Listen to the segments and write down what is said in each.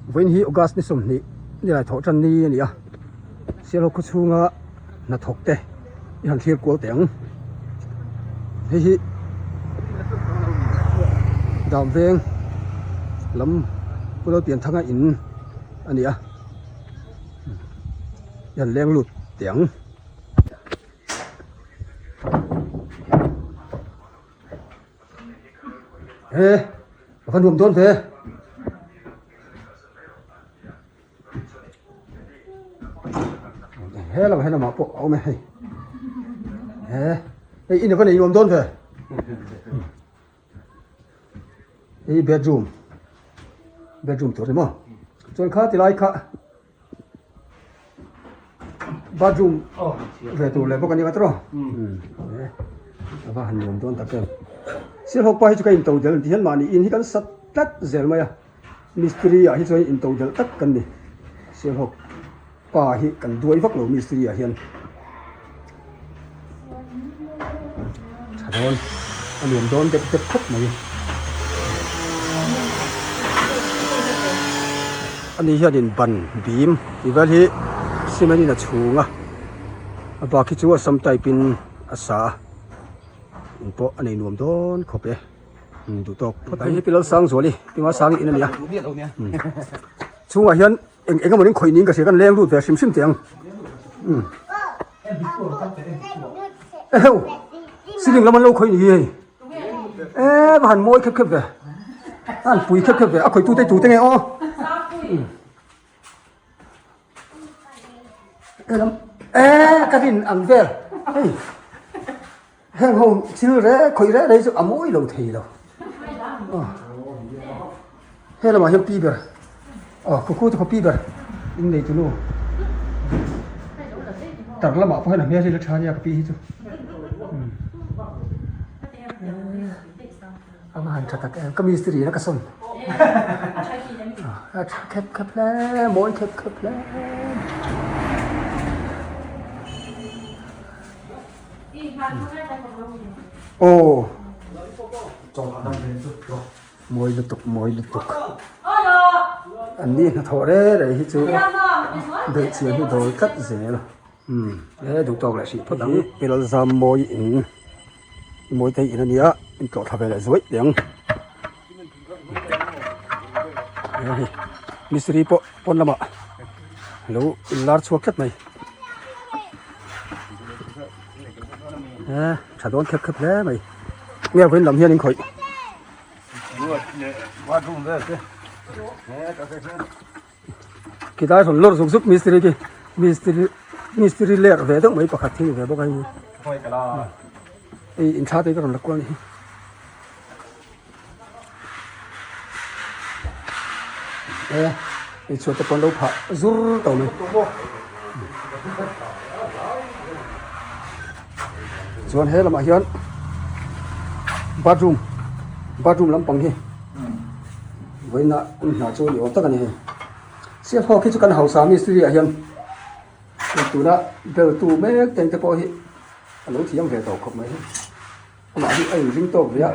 Vawiin hi August ni 20 nilai thawh tan ni a ni a, Sialhawk khaw chhunga hnathawk te i han thlir kual teh ang. Hei hi Dam veng lam Pu Lalpianthanga in a ni a, i han leng lut teh ang. He a va nuam dawn ve. He lam he lamah pawh a awm e hei. He hei in a va nei nuam dawn ve. Hei bedroom bedroom tur ni maw. Chuan kha tilai kha Bathroom ve tur leh bawk a ni a tawh a va han nuam dawn tak em Sialhawk pa hi chu ka in to del ti hian mahni in hi kan sat tlat zel mai a mistiri ah hi chuan in to del tak kan ni Sialhawk pa hi kan duai vak lo mistiri ah hian. Tha dawn a nuam dawn dep dep khawp mai. Ani hianin ban bim tih vel hi cement in a chhung a a bak hi chu a sam type in a sa a in pawh a nei nuam dawn khawp e duh tawk phawt ang. Hei hi Pi Lalsangzuali Pi Masang in a ni a chhungah hian. Eng eng emawin khawih niin ka hria kan leng lut ve hrim hrim teh ang. Umm. Eheu. Ceiling lam an lo khawih ni hi hei. E va han mawi khep khep ve. A han pui khep khep ve. A khawih tute tute nge aw. E lam e ka rin ang vel. Hei. Heng ho thil re khawih reh rei chu a mawi lo thei lo. He lamah hian pi ber aw khuku te khaw pi ber in nei tunu tar lamah pawh hian a hmel hi la tha ania ka pi hi chu. A va han tha tak em ka mistiri in a ka sawn a tha khep khep hle mawi khep khep hle. Aw mawi lutuk mawi lutuk an ni hnathawh reng reng hi chu belh chian hi dawl tlat zel umm he duh tawk leh hrih phawt ang pilal zam mawi in mawi te in a nia in tlawh thla ve leh zuaih teh ang hei mistiri pawh pawn lamah lo inlar chhuak tlat mai. He tha dawn khep khep hle mai nge vawiin lam hian in khawih khilai rawn lawr zuk zuk mistiri khi mistiri mistiri ler ve deuh mai pakhat hi ni ve bawk a hei hei inthla te hi ka rawn la kual a ni hi. E hei chhuat te pawh an lo phah zur tawh mai chuan he lamah hian bathroom bathroom lampang hi vawiinah an hna chu ni awm tak a ni hei sialhawk hi chu kan hausa mistiri ah hian tuna bel tu mek teng te pawh hi a lo thiam ve tawh khawp mai. Amah hi a inring tawk ve a,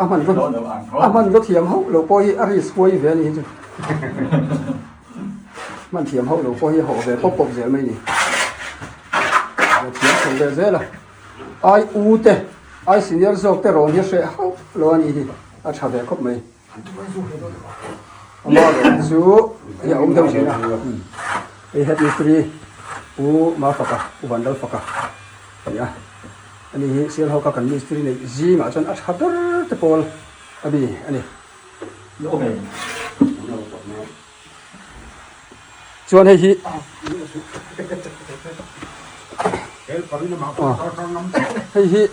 a hmanraw a hmanraw thiam hauh loh pawh hi a risk huai ve a ni hi chu. Hman thiam hauh loh pawh hi a hawh ve pawp pawp zel mai a ni. A thiam chho ve zel a, ai u te, ai senior zawk te rawn hi a hreh hauh lo a ni hi, a tha ve khawp mai. Ama rawn chu hei a awm deuh thin a, hei head mistri Pu Mafaka, Pu Vanlalfaka a ni a. Ani hi Sialhawka kan mistri neih zingah chuan a tha ber te pawl a mi a ni. Chuan hei hi hei hi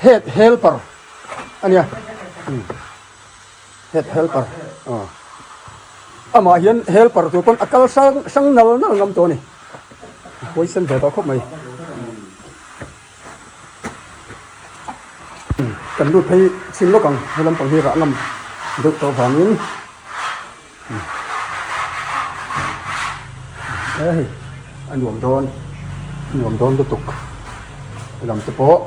head helper a nia head helper amah hian helper tur pawn a kal hrang hrang nal nal ngam tawh a ni huaisen ve tawh khawp mai kan lut phei chhin lawk ang he lampang hi rah ngam deuh tawh vangin he hei a nuam dawn a nuam dawn lutuk lam te pawh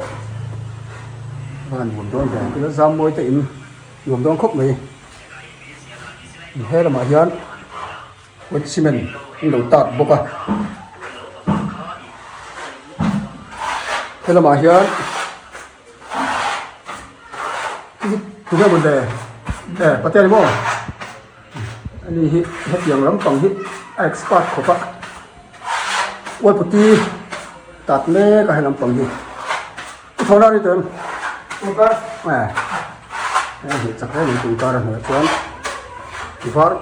a nuam dawn ve tuna zam mawi te in nuam dawn khawp mai. He lamah hian wet cement an lo tat bawk a he lamah hian tunge mawn le e patea ni maw ani hi hetiang lampang hi a expert khawp a ualputi tat mek a he lampang hi. I thaw la ni tawh em? Tungkar. Eh. Eh hi chak hle mai tungkar a hnuaiah chuan var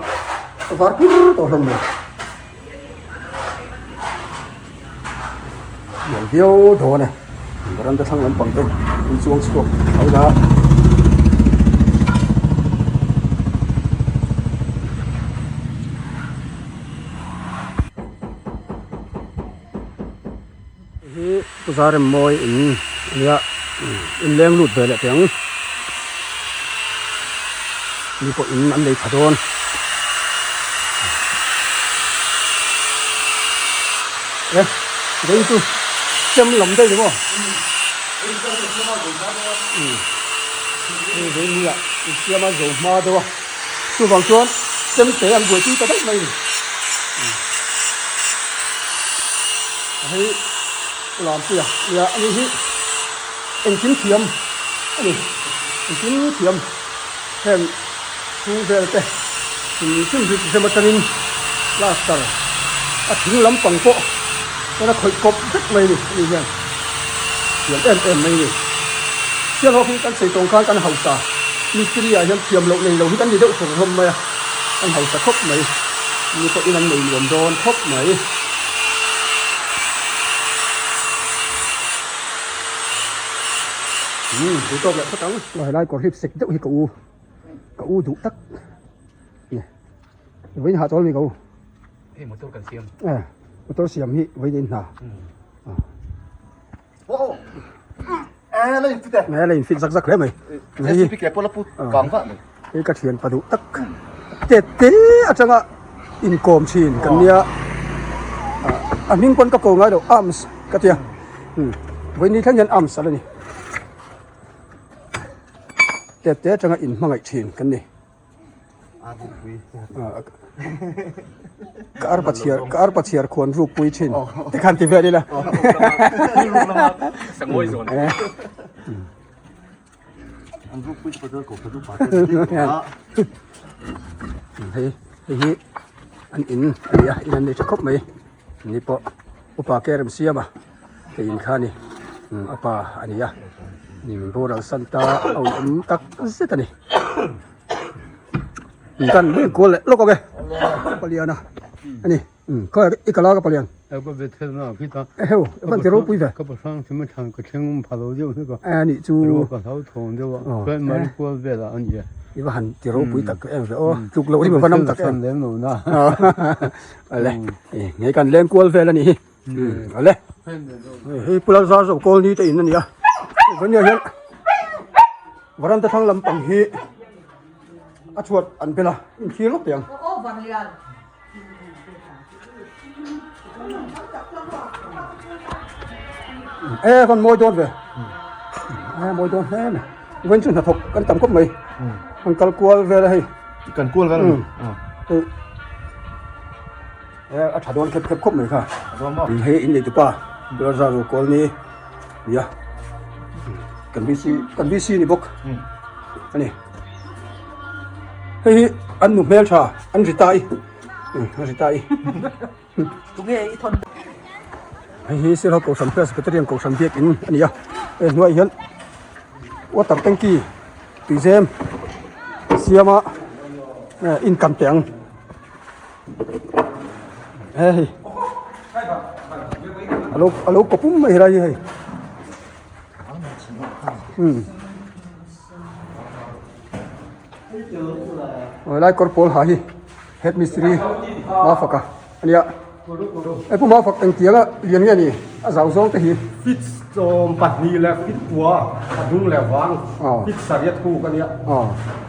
var pur tawh hlawm mai. Lian viau dawn e. Veranda thlang lampang te in chuang chhuak tho la. Hi Puja rem mawi in ania in leng lut ve leh teh ang mi pawh in an lei tha dawn e vawiin chu chem lam daih ni maw hei vawiin ni ah insiam a zo hma deuh a chuvang chuan chem te an buaipui ta daih mai a ni. Hei Lampuia nia ani hi engkim thiam a ni engkim thiam heng chhung vel te hrim hrim hi zem atangin plaster a thing lampang pawh chuan a khawih kawp vek mai a ni ani hian thiam em em mai a ni Sialhawk hi kan sawi tawng khan kan hausa mistiri ah hian thiam loh nei lo hi kan ni deuh fur hlawm mai a kan hausa khawp mai mi pawhin an nei nuam dawn khawp mai. Umm duh tawk leh phawt ang. Helai kawr hlip sek deuh hi ka u ka u duh tak ni vawiin hah chawl mi ka u. Hei motor kan siam. Eh motor siam hi vawiin in hna. Eh la in fit e. Eh la in fit zak zak hle mai. Hei hi ke pawh la pu kang vah mai. Hei ka thian pa duh tak te te atanga inkawm thin kan nia a hming pawn ka ko ngai lo arms ka tia vawiin ni thleng hian arms a la ni te te atanga inhmangaih thin kan ni. Ka arpa chhiar ka arpa chhiar khuan ruk pui thin te khan ti vel ila hei hei hi an in a ni a in an nei tha khawp mai ni pawh upa ke rem siam a te in kha a ni a pa a ni a boral san ta a awm tak zet a ni. Kan leng kual leh lawk ang e paliana a ni khawi i kala ka palian eheu van ti ropui ve a nih chu i va han ti ropui tak em ve aw tluk loh hi va nam tak em ale ngei kan leng kual vel a nih hi ale hei pulal zar zo kawl ni te in a ni a vania hian Varanda thlang lampang hi a chhuat an bel a inthlir lawk teh ang. E kan mawi dawn ve e mawi dawn hle mai vawiin chu hnathawk kan tam khawp mai kan kal kual vel a hei kan kual vel hei e a tha dawn khep khep khawp mai kha hei in nei tupa Blaza ro kawl ni. Nia kan VC kan VC ni bawk a ni hei hi an nu hmel tha an ri ta i an ri ta i hei hi Sialhawk Kohhran Presbyterian Kohhran biakin a ni a hei hnuaiah hian water tanky tuizem siama in kan teh ang. He hei alo alo kaw pum mai helai hi hei umm helai kawr pawl ha hi head mistiri mafaka ania he pu mafak engtianga lian nge ni a zau zawng te hi fit 12 leh fit kua a dung leh vang fit sariat kuk ania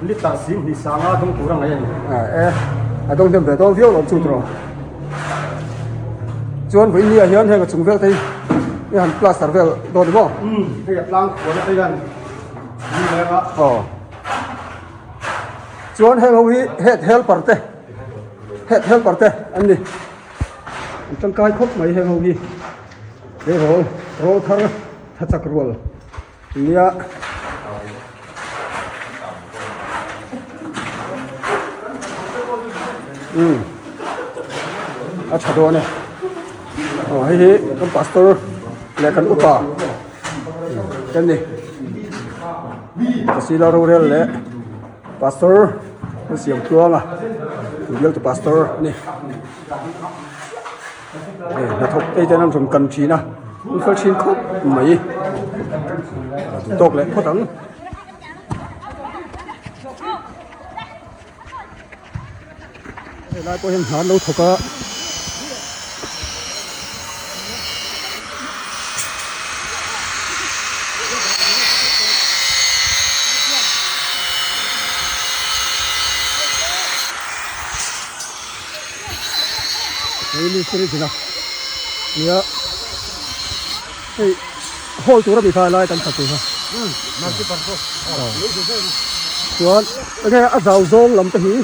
liter sing hnih sanga dawng tur a ngaih a ni e a dawng hnem ve dawn viau lo chu tawh chuan vawiin ni ah hian heng a chung vel te hi i han plaster vel dawn ni maw hei a tlang khuan te hian ni leng a aw. Chuan heng ho hi head helper te head helper te an ni. An tangkai khawp mai heng ho hi. Tleirawl rawl thar tha chak rual nia. Umm a tha dawn e. Aw hei hi kan pastor leh kan upa te an ni. Pasila rorel leh pastor an siam tluang a bialtu pastor a ni. Hei hnathawk te hian an rawn kan thin a an kal thin khawp mai a duh tawk leh phawt ang. Helai pawh hian hna an lo thawk a. Hei mistiri zin a nia hei hall tur a mi kha lai kan khat tur kha chuan enge a zau zawng lam te hi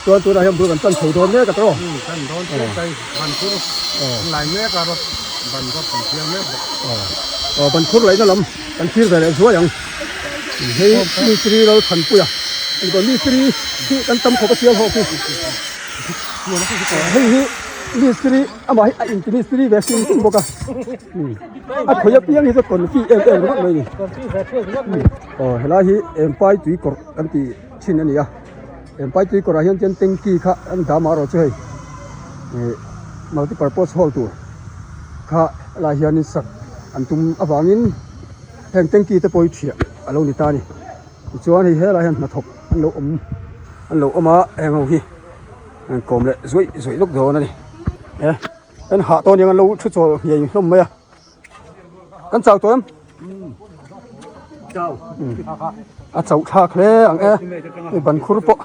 chuan tunah hian bul kan tan chho dawn mek a tawh aw ban khur laihna lam kan thlir ve leh zuai ang. Hei mistiri ro thanpuia a ni bawk mistiri hi kan tam khawp a sial ho khi hei hi mistiri amah hi a inti mistiri ve hrim hrim bawk a a khawi apiang hi chu confi em em ringawt mai a ni aw helai hi empai tui kawrh kan tih thin a ni a empai tui kawrh ah hian chuan tanky kha an dah mah erawh chu hei ih multi purpose hall tur kha helai hianin sak an tum avangin. Heng tanky te pawh hi thiah a lo ni ta a ni tichuan hei helaiah hian hnathawk an lo awm an lo awm a heng ho hi an kawm leh zuaih zuaih lawk dawn a ni e an hah tawh aniang an lo thu chawl ngei hlawm mai a kan chau tawh em a chauh thlak hle ang e ban khur pawh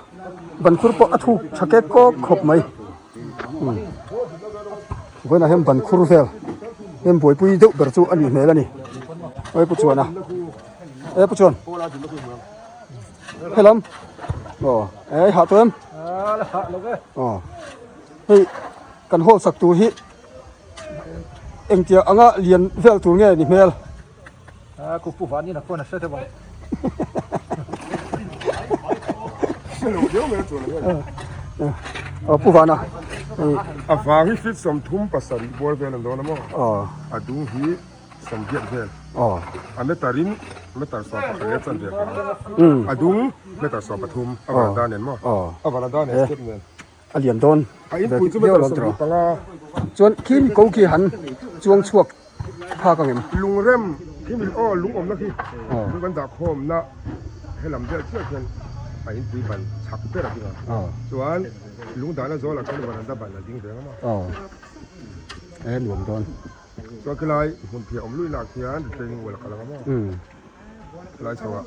ban khur pawh a thuk tha kek kawk khawp mai. Vawiinah hian ban khur vel hian buaipui deuh ber chu a nih hmel a ni aw pu chuan a e pu chuan helam aw e hah tawh em aw hei kan hawl sak tur hi engtiang anga lian vel tur nge ni hmel. Aw pu vana a vang hi feet 37 bawr vel an dawn a maw a dung hi 80 vel a meter in meter 11 leh chanve vang a dung meter 13 a varanda nen maw a varanda nen step nen a lian dawn a inpui chu meter 25 chuan khi mi ko khi han chuang chhuak phak ang em lungrem khi mi aw lung awmna khi lung kan dah khawmna helam vel chiah khian a inpui ban chak ber a ding a chuan lung dahna zawlah khian varanda ban a ding ve ang a aw e nuam dawn chuan khilai hmun phiah awm luih lah khian retaining wall a kal ang a maw Helai chho ah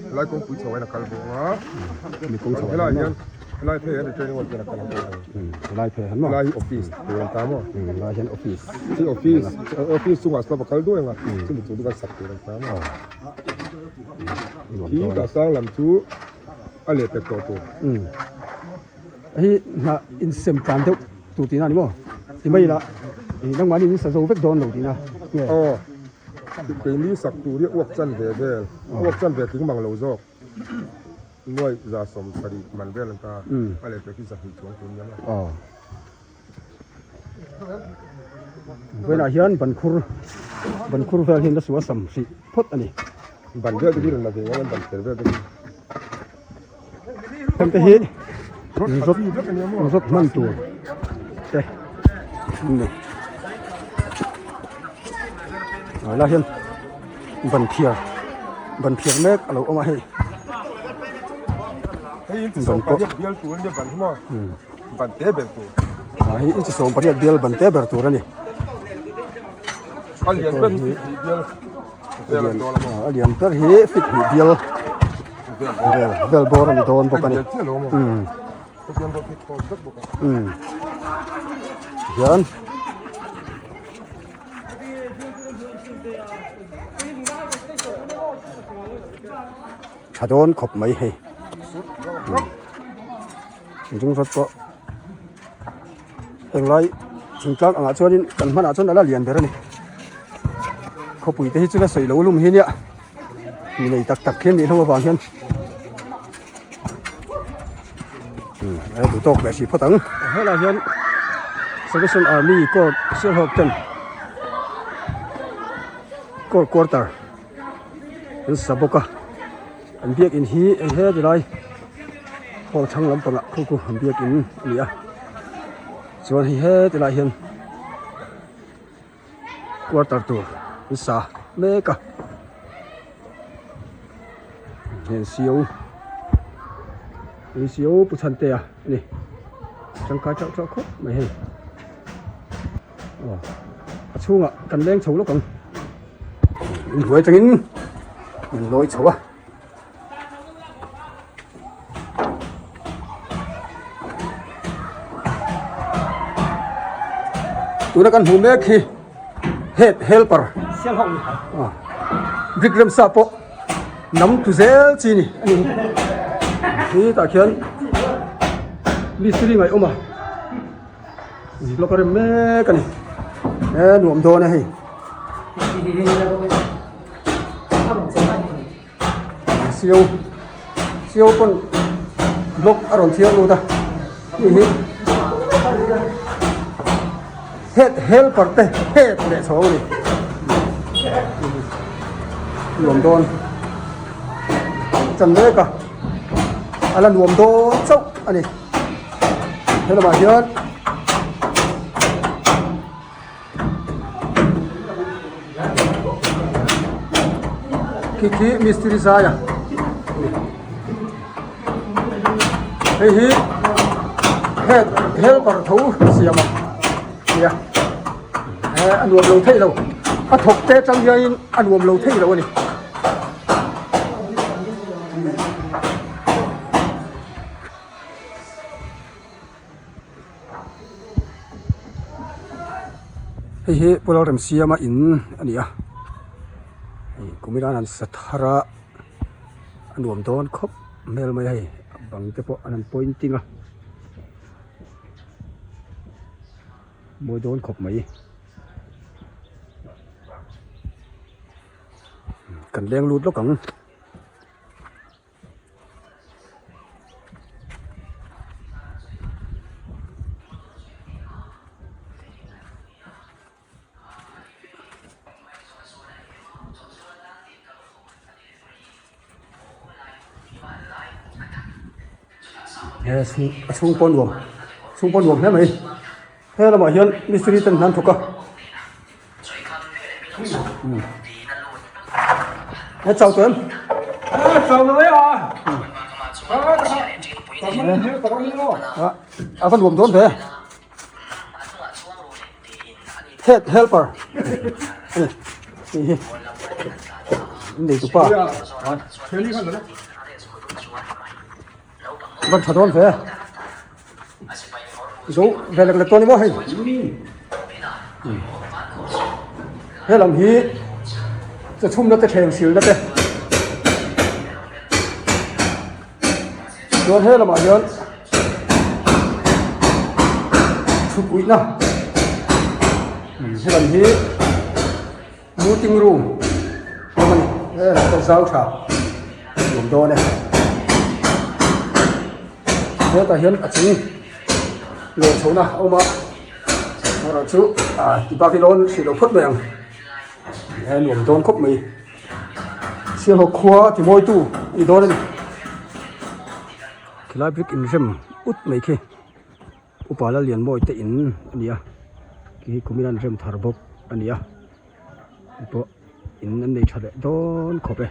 helai kawngpui chho ah hian a kal bawk a helai hian helai phei hian retaining wall hian a kal ang bawk a helai phei hian maw helai hi office tur an ta maw helai hian office chi office office chungah slab a kal duai ang a chumi tur chu kan sak tur an ta maw khi tah sang lam chu a leh pek tawh tur hei hna insem tlan deuh tur tihna a ni maw ti mai ila nangmahni in sa zo vek dawn lo tihna nge aw. Keini sak tur hi uak chan ve vel, uak chan ve tling mang lo zawk. Nuai 70 man vel an ta, a leh pek hi 200 chuang tur nia maw. Aw. Vawiinah hian ban khur, ban khur vel hian la sual sam hrih phawt a ni. Ban vel te hi rawn la ve ngam a, ban kher vel te hi. Heng te hi inzawt inzawt hman tur te an ni a helai hian ban phiar ban phiar mek a lo awm a hei ban pawh a hei inchi 18 bial ban te ber tur a ni. A lian ber hi fit hnih bial vel vel bawr a ni dawn bawk a ni hian Tha dawn khawp mai hei. Ring rawt pawh englai thingtlang angah chuanin kan hmanah chuan a la lian ber a ni. Khawpui te hi chu la sawi lo lum hi nia mi nei tak tak khi an nih hlauh avang hian a la duh tawk leh si phawt ang. Helaiah hian Salvation Army Corps Sialhawk ten Corps Quarter an sa bawk a an biakin hi eng he ti lai hall thlang lampangah khu khu an biakin a ni a chuan hei he ti lai hian quarter tur an sa mek a heng sio heng sio pu chhantea a ni tangkai teuh teuh khawp mai hei aw a chhungah kan leng chho lawk ang. Inhnuai atangin min lawi chho a. Tuna kan hmuh mek hi head helper brick remsa pawh nam tu zel chi ni a ni hi tah khian mistiri ngaih awm a block a rem mek a ni e nuam dawn a hei. Sio sio pawn block a rawn thiar lut a hei hi head helper te head leh chhawng a ni nuam dawn chan mek a a la nuam dawn chauh a ni he lamah hian. Khi khi mistiri zai a hei hi head helper tho siam a nia he a nuam lo theih lo a thawk te atang hianin a nuam lo theih lo a ni. Hei hi Pu Lalremsiama in a ni a hei kumin an sa thar a a nuam dawn khawp hmel mai a hei a bang te pawh an han pointing a mawi dawn khawp mai kan leng lut lawk ang. He chhung a chhung pawh nuam chhung pawh nuam hle mai he lamah hian mistiri ten an thawk a he chau tawh em a va nuam dawn ve head helper hei hi nei tupa van tha dawn ve zo ve lek lek tawh a ni maw hei helam hi chawchhumna te thleng silna te chuan he lamah hian chhukpuihna helam hi meeting room lam a ni helam pawh zau tha nuam dawn e hetah hian a chung lawm chhohna a awm a erawh chu ah ti bak hi lawn hrih loh phawt mai ang he nuam dawn khawp mai. Sialhawk khua ti mawitu a ni dawn a ni. Khilai brick inrem ut mai khi upa Lallianmawi te in a ni a khi hi kumin an rem thar bawk a ni a hei pawh in an nei tha leh dawn khawp e.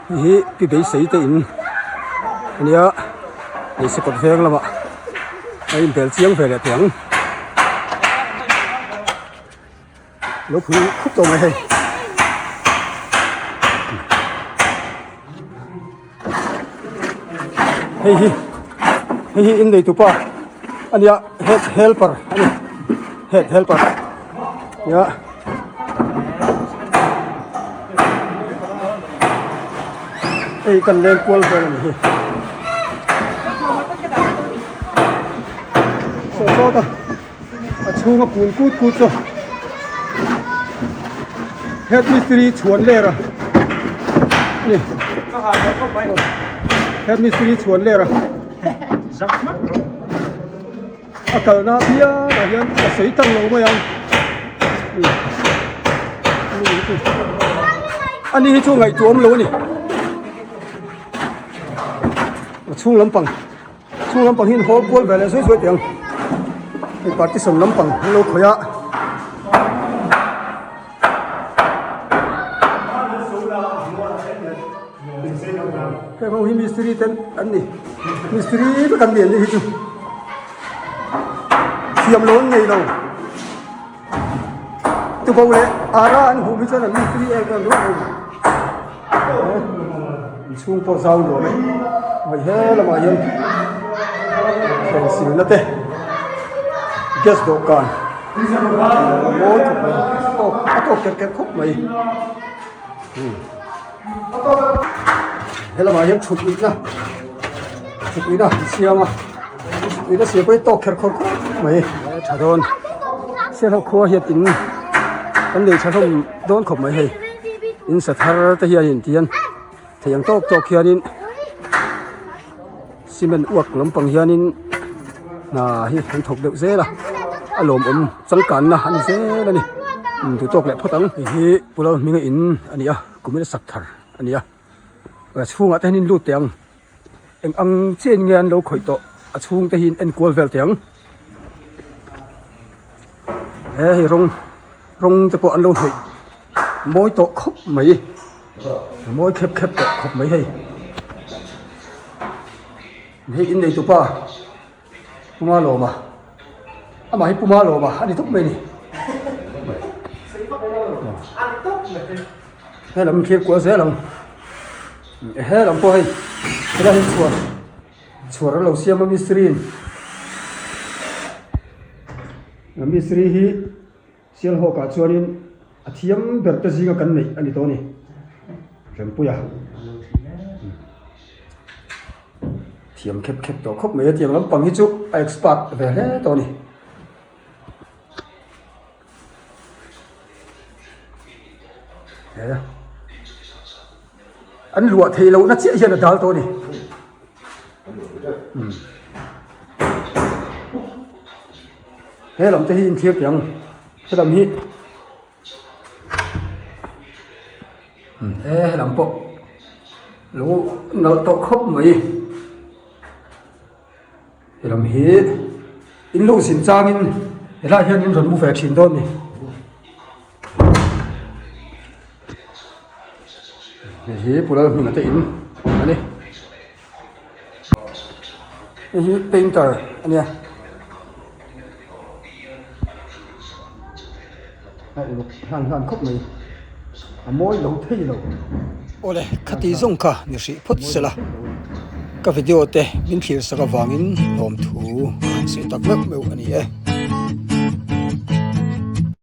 Hei hi pi beisei te in a nia hmeichhe kawt veng lamah a inbel chiang ve leh teh ang. Lo phui khup tawh mai hei. Hei hi hei hi in nei tupa ania head helper ani head helper ya. Hei kan leng kual vel a ni hi. Saw sawt a, a chhunga pun kut kut chu head mistri chhuan ler a ni. Head mistri chhuan ler a. A kalna apiangah hian a sawi tak lo mai ang. Ani hi chu ngaihtuah awm lo a ni. A chhung lampang chhung lampang hi an hawl kual ve leh zui zui teh ang. Hei partition lampang an lo khawih a. Heng ho hi mistiri ten an ni mistiri vek an ni an nih hi chu thiam lo an nei lo tubo leh ara an hum hi chuan an mistiri em em ringawt mai inchhung pawh zau nuam e hei he lamah hian thleng silna te gas dawhkan mawi khawp mai a tawk a tawk kerh kerh khawp mai. Helamah hian thut uihna thut uihna an siam a thut uihna siam pawh hi tawk kher khawr khawp mai a tha dawn sialhawk khua hian in kan nei tha hlawm dawn khawp mai hei in sa thar te hian in tian thei ang tawk tawk hianin cement uak lampang hianin hna hi an thawk deuh zel a a lawmawm changkanna a ni zel a ni duh tawk leh phawt ang hei hi pulao hminga in a ni a kumina sak thar a ni a a chhungah te hian in lut teh ang eng ang chiah in nge an lo khawih tawh a chhung te hi in en kual vel teh ang he hei rawng rawng te pawh an lo hnawih mawi tawh khawp mai. A mawi khep khep tawh khawp mai hei hei in nei tupa puma lawma amah hi puma lawma a ni tawp mai a ni he lam thlir kual zel ang he lam pawh hei helai hi chhuar chhuar an lo siam a mistiri in mistiri hi. Sialhawkah chuanin a thiam ber te zinga kan neih a ni tawh a ni. Rempuia thiam khep khep tawh khawp mai a tiang lampang hi chu a expert ve hle tawh a ni. An luah theih lohna chiah hian a dal tawh a ni. He lam te hi inthlir teh ang he lam hi he lam pawh lo nalh tawh khawp mai he lam hi in lo zin changin helaiah hian in rawn mu ve thin dawn a ni. Hei hi Pu Lalhmuna te in a ni. Hei hi painter a nia. A uluk hlan hlan khawp mai. A mawi lo thei lo. Awle khati zawng kha ni hrih phawt sela ka video te min thlir sak avangin lawmthu an sawi tak meuh meuh a ni e.